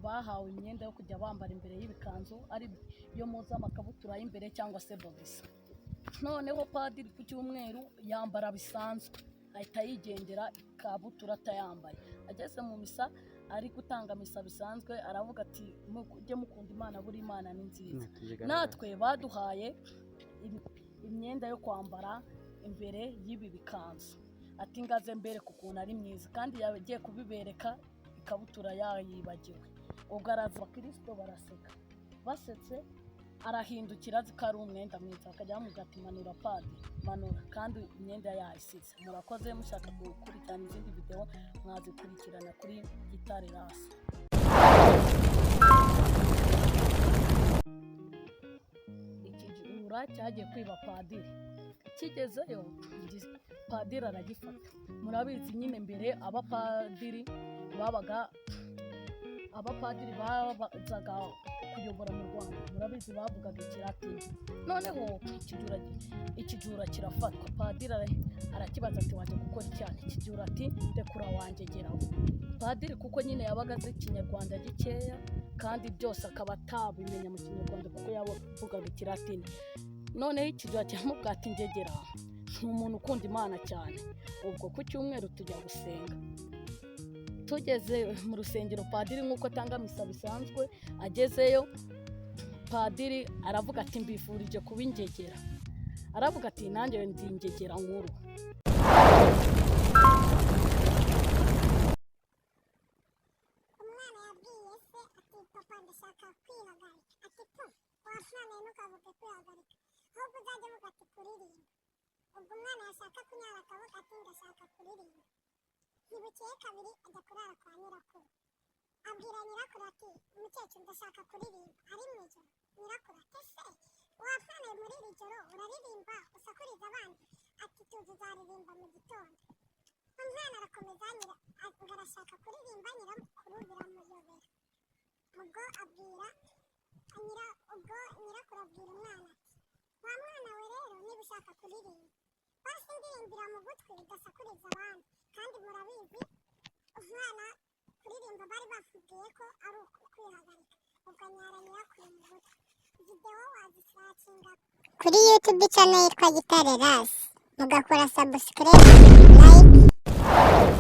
Bahawe imyenda yo kujya bambara imbere y'ibikanzu, ari yo muzi amakabutura y'imbere cyangwa se boxer. Noneho padiri ku cyumweru yambara bisanzwe, ahita yigendera ikabutura atayambaye. Ageze mu misa, ari gutanga misa bisanzwe, aravuga ati: "Mujye mukunda Imana, buri Imana ni nziza." Natwe baduhaye imyenda yo kwambara imbere y'ibi bikanzu. Ati: "Ngaze mbereke ukuntu ari myiza." Kandi yagiye kubibereka ikabutura yayibagiwe. Ubwo araza, abakirisito baraseka. Basetse, arahindukira azi ko ari umwenda mwiza, bakajya bamubwira ati: "Manura padi, manura," kandi imyenda yayisize. Murakoze. Mushaka gukurikirana izindi videwo, mwazikurikirana kuri Gitare Rasi. Ikijura cyagiye kwiba padiri. Kigezeyo, padiri aragifata. Murabizi nyine, mbere abapadiri babaga, abapadiri bazaga kuyobora mu Rwanda, murabizi bavugaga Ikilatini. Noneho ikijura kirafatwa. Padiri arakibaza ati: "Wajya gukora icyaha?" Ikijura ati: "Rekura wangegeraho." Padiri, kuko nyine yabaga azi Ikinyarwanda gikeya, kandi byose akaba atabimenya mu Kinyarwanda kuko yavugaga Ikilatini, noneho ikijura kiramubwira ati: "Ngegera, ni umuntu ukunda Imana cyane." Ubwo ku cyumweru tujya gusenga. Tugeze mu rusengero, padiri nk'uko atanga misa bisanzwe, agezeyo padiri aravuga ati: "Mbifurije kuba ingegera." Aravuga ati: "Nanjye ndi ingegera nkuru." Umwana yabwiye se ati: "Papa, ndashaka kwihagarika." Ati: "Po, wa mwana we, ntukavuge kwihagarika, ahubwo uzajya uvuga ati kuririmba." Ubwo umwana yashaka kunyara akavuga ati: "Ndashaka kuririmba." Ntibukeye kabiri ajya kurara kwa nyirakuru. Abwira nyirakuru ati: "Umukecuru, ndashaka kuririmba." Ari mu ijoro. Nyirakuru ati: "Ese wa mwana we, muri iri joro uraririmba usakuriza abandi?" Ati: "Tuzi, uzaririmba mu gitondo." Umwana arakomeza, ngo arashaka kuririmba, nyirakuru biramuyobera. Ubwo nyirakuru abwira umwana ati: "Wa mwana we rero, niba ushaka kuririmba, basi ndirimbira mu gutwi udasakuriza abandi." Kandi murabizi, umwana kuririmba bari bamubwiye ko ari ukwihagarika. Ubwo anyara nyirakuru mu gutwi. Videwo wazisearchinga kuri YouTube channel yitwa Gitare Rasi, mugakora subscribe, like.